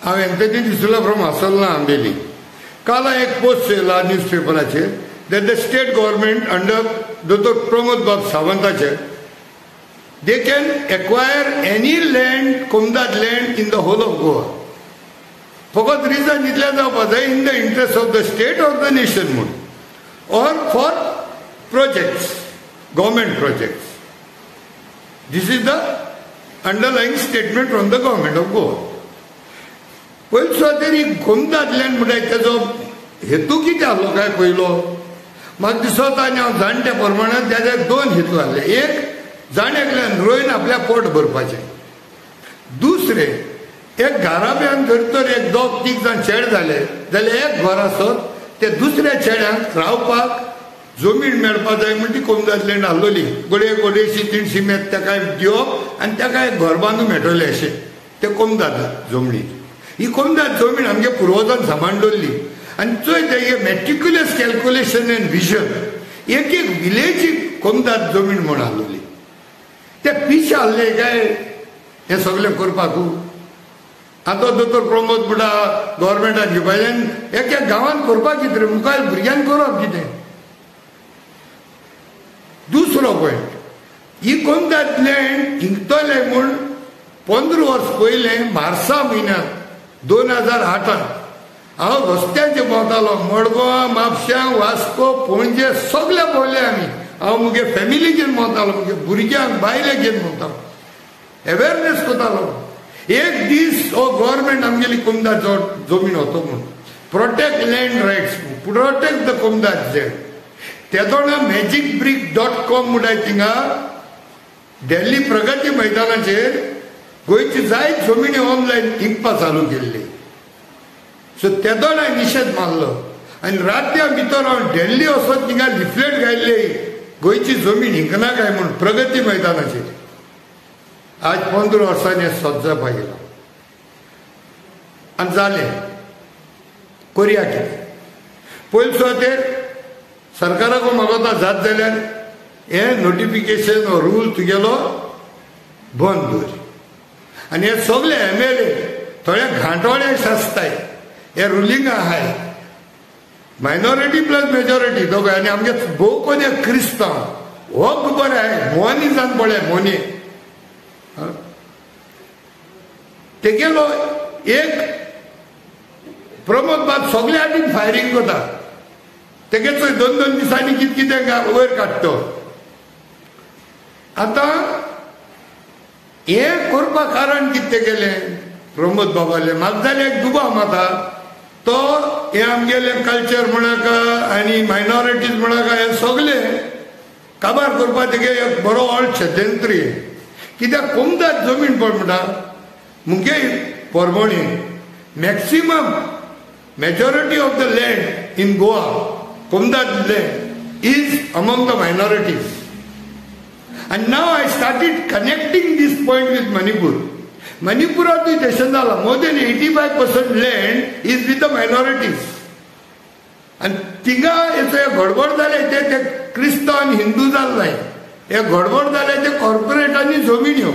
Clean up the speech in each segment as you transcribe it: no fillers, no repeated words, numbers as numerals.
हांव Anthony डिसोला from आसोलना Ambelim. काल हांवें एक पोस्ट चोयला न्यूज पेपराचेर that the state government under दोतोर प्रमोद बाब सावंताचेर they can acquire any land, Comunidade land in the whole of Goa. फकत रिजन इतलें जावपा जाय in the interest of the state or the nation म्हूण or for projects, government projects. This is the underlying statement from the government of Goa. पयले सुवातेर ही कोमदाद land म्हणल्यार तेजो हेतू कितें आहलो काय पयलो म्हाका दिसता आनी हांव जाणट्या प्रमाणान तेजे दोन हेतू आहले. एक, जाण एकल्यान रोयन आपल्या पोट भरपाचें. दुसरें, एक घराब्यान जर तर एक दोग तीग जाण चेड जाले जाल्यार एक घर आसत ते दुसऱ्या चेड्यांक रावपाक जमीन मेळपा जाय म्हण ती कोमदाद लँड आहलोली. गोडे गोडेशी तिनशी मेत तेका दिवप आनी तेका एक घर बांदून मेळटलें अशें ते कोमदाद जमणी. ही कोमदाद जमीन आमगे पुर्वजान सांबाळून दवरली आनी चोय तेगे मॅटिक्युलस कॅल्क्युलेशन एंड विजन एक एक विलेजीक कोमदाद जमीन म्हूण आहलोली. ते पिशे आहले काय हें सगळें करपाकू? आतां दोतोर प्रमोद म्हणटा गव्हर्मेंटान घेवपाचें एक एक गांवांत करपाक कितें रे, मुखार भुरग्यांक करप कितें? दुसरो पॉयंट, ही कोमदाद लँड हिंकतले म्हूण 15 वर्स पयलें मार्सा म्हयन्यांत 2008 हांव रस्त्याचेर भोंवतालो. मडगांव, म्हापश्यां, वास्को, पणजे सगळे भोंवले आमी. हांव मुगे फॅमिली घेवन भोंवतालो, मुगे भुरग्यांक बायलेक घेवन भोंवतालो, अवेरनेस करतालो. एक दीस हो गव्हर्मेंट आमगेली कोमदाद जमीन वतो म्हूण protect land rights, protect the Comunidade land. तेदोणा magic brick dot com म्हणटाय थिंगा दिल्ली प्रगती मैदानाचेर गोंयची जायत जमिनी ऑनलायन विकपा चालू केल्ली. सो तेदोणा निशेध मारलो आनी रातच्या भितर हांव दिल्ली वचत थिंगा लिफलेट घायल्ले गोंयची जमीन हिंकना काय म्हूण प्रगती मैदानाचेर. आज 15 वर्सांनी हें सत जावपाक गेलां आनी जालें. करुया कितें? पयले सुवातेर सरकाराक मागता जात जाल्यार हें नोटिफिकेशन हो रूल तुगेलो बंद दवर. आनी हे सगळे एम.एल.ए. थोडे घांटवाडे आसताय, हे रुलिंग आहाय मायनॉरिटी प्लस मेजॉरिटी दोगांय. आनी आमगे भोव कोण एक क्रिस्तांव हो बरें आहाय, मोनी जावन पळय मोनी तेगेलो एक प्रमोद बाब सगळे आटीन फायरींग करता. तेगे चोय दोन दोन दिसांनी कितें कितें वयर काडटा. आतां हें करपा कारण कितें केलें प्रमोद बाबालें? म्हाका जाल्यार एक दुबाव माता तो हें आमगेलें कल्चर म्हणाका आनी मायनॉरिटीज म्हणाका हें सगळें काबार करपा तेगे एक बरो ऑल षड्यंत्री. कित्याक कोमदाद जमीन पळय म्हणटा मुगे परमणी maximum majority of the land in Goa Comunidade land is among the minorities. And now I started connecting this point with Manipur. मणिपुरातूय तशें जालां. More than 85% land is with the minorities. आनी थिंगा हेचो गडबड जालें ते क्रिस्तांव आनी हिंदू जालें, हे गडबड जालें ते कॉर्पोरेटांनी जमिन्यो.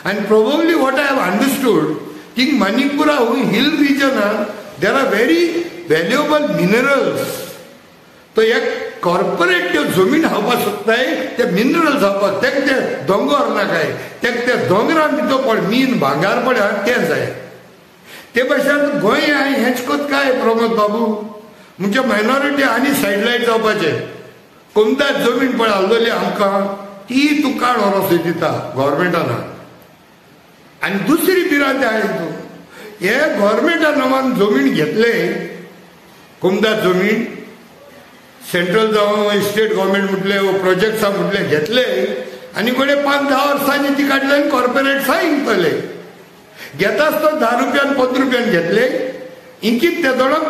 आनी probably what I have understood की मणिपुरा हुंय हिल रिजनान there are very valuable minerals. तो एक कॉर्पोरेट त्यो जमीन हावपाक सोदताय ते मिनरल्स हावपाक, तेक ते दोंगर नाकाय, तेक ते दोंगरान भितर पड मीन भांगार पड तें जाय. ते भाशेन गोंय हेंच कोत काय प्रमोद बाबू म्हणजे मायनॉरिटी आनी सायडलायट जावपाचें. कोमदाद जमीन पळय आहलोली आमकां ती तूं काड व्हरोन दिता गव्हर्मेंटान. आनी दुसरी भिरांत आहा हितून, हे गव्हर्मेंटान नांवान जमीन घेतले कोमदाद जमीन सेंट्रल जावं स्टेट गव्हर्मेंट म्हटलें प्रोजेक्ट्सां म्हटलें घेतले आनी गोडे 5-10 वर्सांनी ती काडले आनी कॉर्पोरेट्सां इंकतले. घेता आसतना 10 रुपयान 15 रुपयान घेतले, इंकीत ते दोणक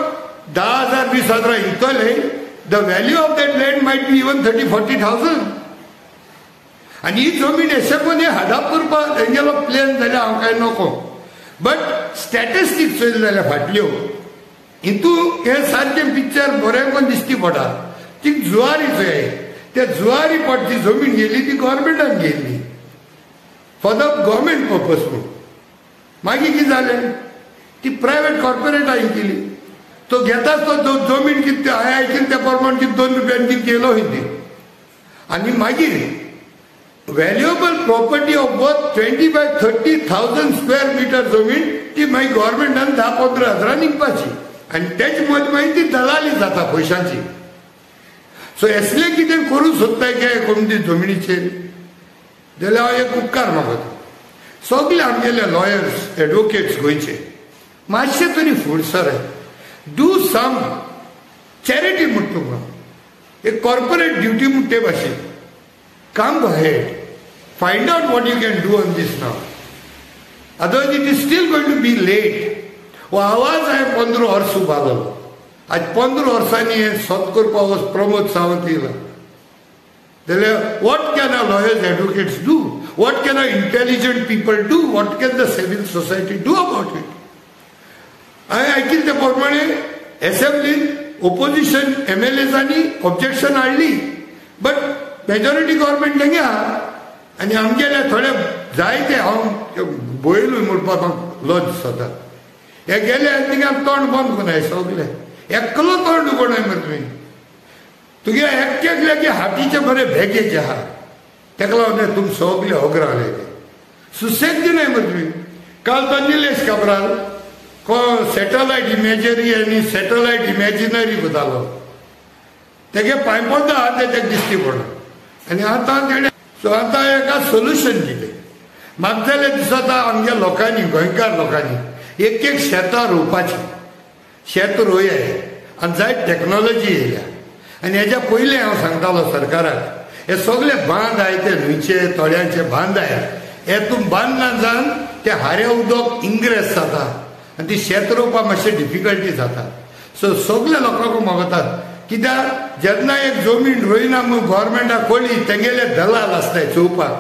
10,000 20,000 इंकतले. The value of that land might be even 30-40,000. आनी ही जमीन अशें कोण हडप करपाक तेंगेलो प्लॅन जाल्यार हांव कांय नको. बट स्टॅटिस्टिक्स चोयले जाल्यार फाटल्यो हितू हें सारकें पिक्चर बरें कोण दिश्टी पडटा. ती जुवारी चोय, त्या जुवारी पडची जमीन गेली ती गव्हर्मेंटान गेल्ली फॉर the government purpose म्हूण. मागीर कितें जालें, ती प्रायवेट कॉर्पोरेटान केली. तो घेताच तो जमीन कितें हांवें आयकिल्लें त्या प्रमाण कितें 2 रुपयान कितें केलो खंय. आनी मागीर valuable property of worth 25-30,000 square metre जमीन ती मागीर गव्हर्मेंटान 10-15 हजारान विकपाची आनी तेच मदीं मागीर ती दलाली जाता पयशांची. सो असलें कितें करूंक सोदताय काय कोमती जमिनीचेर जाल्यार हांव एक उपकार मागता सगळे आमगेले लॉयर्स एडवोकेट्स गोंयचे मातशे तरी फुडसर do some charity म्हणटा तुका एक कॉर्पोरेट ड्युटी म्हणटे ते भाशेन come ahead, find out what you can do on this now, otherwise it is still going to be late. हो आवाज हांवें 15 वर्स उबारलो, आज 15 वर्सांनी हें सत करपा वच प्रमोद सावंत येयला जाल्यार what can our lawyers advocates do, what can our intelligent people do, what can the civil society do about it. हांवें आयकिल्लें ते प्रमाणे एसेंब्लीन ओपोजिशन एमएलएजांनी ऑब्जेक्शन हाडली, बट मेजॉरिटी गव्हर्मेंट तेंगे आहा आनी आमगेले थोडे जायते हांव बयलूय म्हणपाक म्हाका लज जाता. हे गेले आनी थिंगा तोंड बंद करून सगले एकलो तोंड उगडनाय मरे तुमी. तुगे एक एकल्याचे हातीचे बरे बॅगेज आहा तेका लागून तुमी सगले होगरावले सुसेग दिनाय मरे तुमी. काल तो निलेश काब्राल सॅटलायट इमेजरी आनी सॅटलायट इमेजिनरी बतालो तेगे पांयपोंदा आहा तेज्याक दिश्टी पडना. आनी आतां तेणें सो आतां एका सोल्युशन दिलें. म्हाका जाल्यार दिसता आमच्या लोकांनी गोंयकार लोकांनी एक एक शेतां रोवपाचीं, शेत रोयाय आनी जायत टॅक्नोलॉजी येयल्या. आनी हेज्या पयलें हांव सांगतालो सरकाराक हे सगळे बांद आहाय ते न्हंयचे तळ्यांचे बांद आहाय हे तूं बांदना जावन ते हाऱ्या उदक इंग्रेस जाता आनी ती शेत रोवपाक मातशें डिफिकल्टी जाता. सो सगळे लोकांक मागतात कित्याक जेन्ना एक जमीन रोयना म्हूण गव्हर्मेंटाक कळ्ळी तेंगेले दलाल आसताय चोवपाक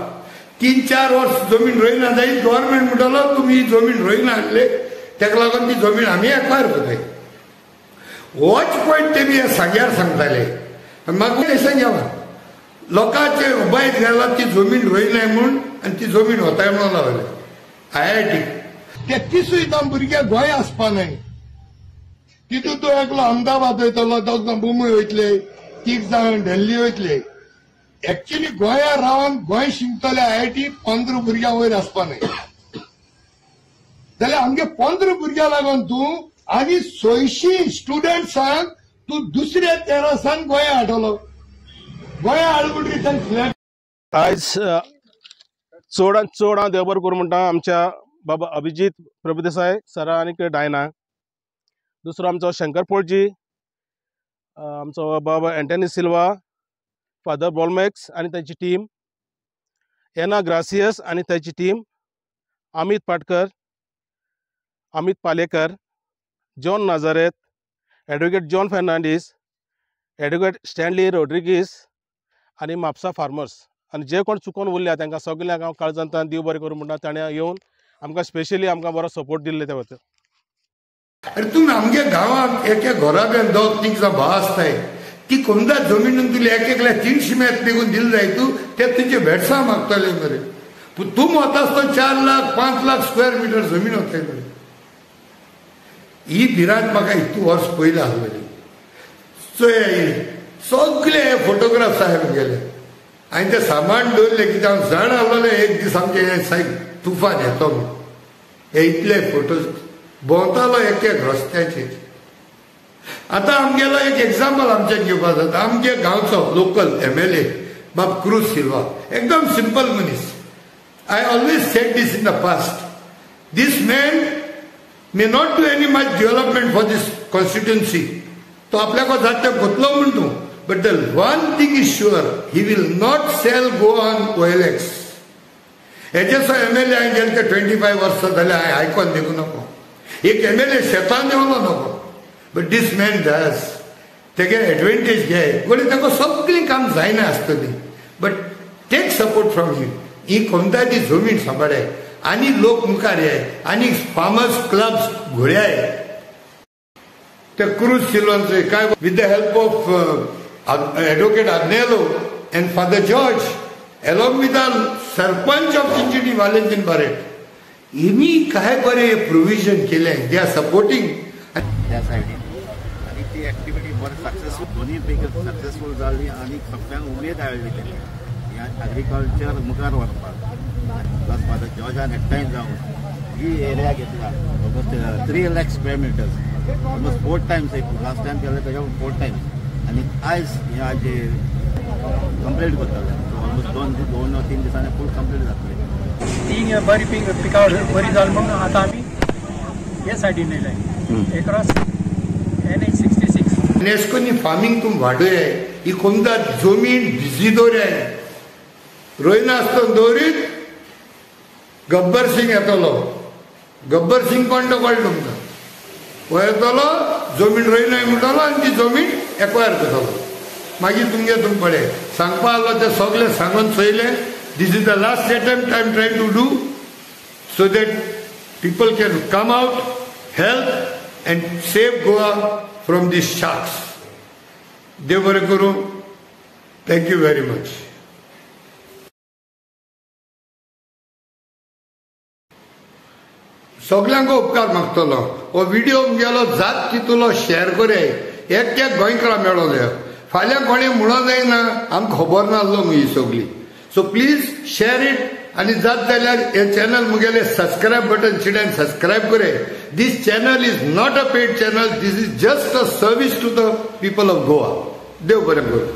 3-4 वर्स जमीन रोयना जायत गव्हर्मेंट म्हणटलो तुमी ही जमीन रोयना आसले तेका लागून ती जमीन आमी एक्वायर करताय. होच पॉयंट तेमी हे सांग्यार सांगताले म्हाका तशें घेवा लोकांचे उबायत घाला ती जमीन रोयनाय म्हूण आनी ती जमीन वताय म्हणून लागले आयआयटी ते तिसूय भुरगे गोंय आसपा न्हय. तितून तूं एकलो अहमदाबाद वयतलो, दोग जाण मुंबय वयतले, 3 जाण दिल्ली वयतले. एक्चुली गोंया रावन गोंय शिकतले आयआयटी 15 भुरग्यां वयर आसपा न्हय. जाल्यार आमगे 15 भुरग्यां लागून तूं आनी 600 स्टुडंट्सांक तूं दुसऱ्या तेरासान गोंया हाडटलो. गोंया हाडलो म्हणटकीर तांकां फ्लॅट. आयज चडांत चड हांव देव बरें करूं म्हणटा आमच्या बाबा अभिजीत प्रभुदेसाय सरा आनी डायना, दुसरो आमचो शंकर पोळजी, आमचो बाबा एंटनी सिल्वा, फादर बॉलमॅक्स आनी तांची टीम, एना ग्रासियस आनी ताची team, Amit Patkar, Amit Palekar, John Nazareth, advocate John Fernandes, advocate Stanley Rodrigues आनी म्हापसा फार्मर्स आनी जे कोण चुकोन उरल्या तांकां सगल्यांक हांव काळजांतल्यान देव बरें करूं म्हणटा. ताणें येवन आमकां स्पेशली आमकां बरो सपोर्ट दिल्ले त्या वतीन. अरे तुमी आमगे गांवांत एके घराब्यान 2-3 जाण भाव आसताय ती कोमदा जमीन तुली एक एकल्या 300 मेत निघून दिली जाय तूं ते तुजे भेटसां मागतले मरे. पूण तूं वता आसतना 4 लाख 5 लाख स्क्वेअर मिटर जमीन वताय मरे. ही भिरांत म्हाका इतू वर्स पयलीं आसलेली. चोय सगळे हे फोटोग्राफ साहेब गेले आनी ते सामान दवरले कित्याक हांव जाण आसलें एक दीस आमचे हे सायब तुफान येतो म्हूण. हे इतले फोटोज भोंवतालो एक एक रस्त्याचेर. आतां आमगेलो एक एग्जाम्पल आमच्यान घेवपाक जाता. आमगे गांवचो लोकल एमएलए बाब क्रूज सिल्वा एकदम सिंपल मनीस. I always said this in the past, this man may not do any much development for this constituency, तो आपल्याक जाता तें करतलो म्हूण तूं, but the one thing is sure, he will not sell Goa on OLX. हेजेसो MLA हांवें गेले ते 25 वर्सां जाले हांवें आयकोन देखूं नको, एक एमएलए शेतान देंवलो नको, बट these man does. तेगे एडवांटेज घे घडये तांकां सगळीं काम जायना आसतलीं, but take support from him. ही कोमताची जमीन सांबाळाय आनी लोक मुखार येय आनी फार्मर्स क्लब्स घोळयाय. ते क्रूज सिल्वांचे काय with the help of advocate Agnelo and father George along with our sarpanch of Chinchinim Valentin Barreto, हेमी काय बरें प्रोविजन केलें, they are supporting त्या सायडीन. आनी ती एक्टिविटी बरी सक्सेसफूल, दोनूय पैकी सक्सेसफूल जाली आनी सगळ्यांक उमेद आयली तेणी ह्या एग्रीकल्चर मुखार व्हरपाक. प्लस फादर जॉर्जान एकठांय जावन ही एरिया घेतला almost 3 lakh square meters, almost 4 times, last time केले तेज्या 4 टायम्स. आनी आयज हे आज कंप्लीट करतले, ऑलमोस्ट 2-3 दिसांनी फूल कंप्लीट जातले. 3 बरी पीक पिकावळ बरी जाली म्हणून आतां आमी हे सायडीन येयले एक्रॉस NH 66. नेस्कोनी फार्मींग तुम वाडोय, ही कोमदा जमीन बिजी दवराय, रोयनासतना दवरीत गब्बर सिंग येतलो. गब्बर सिंग कोण तो कळटा तुमकां, हो येतलो जमीन रोयनाय म्हणटलो आनी ती जमीन एक्वायर करतलो. मागीर तुमगे तुम पळय सांगपा आसलो तें सगळें सांगून चोयलें. This is the last attempt I am trying to do so that people can come out, help and save Goa from these sharks. देव बरें करूं. Thank you very much. सगल्यांक उपकार मागतलो. हो व्हिडिओ गेलो जात तितलो शेअर करे, एक एक गोंयकारा मेळोले. फाल्यां कोणी म्हणूं जायना आमकां खबर नासलो ही सगळी. So please share it. आनी जात जाल्यार हे चॅनल मुगेले सबस्क्रायब बटन चिड्यान सबस्क्रायब करे. This channel is not a paid channel, this is just a service to the people of Goa. देव बरें करूं.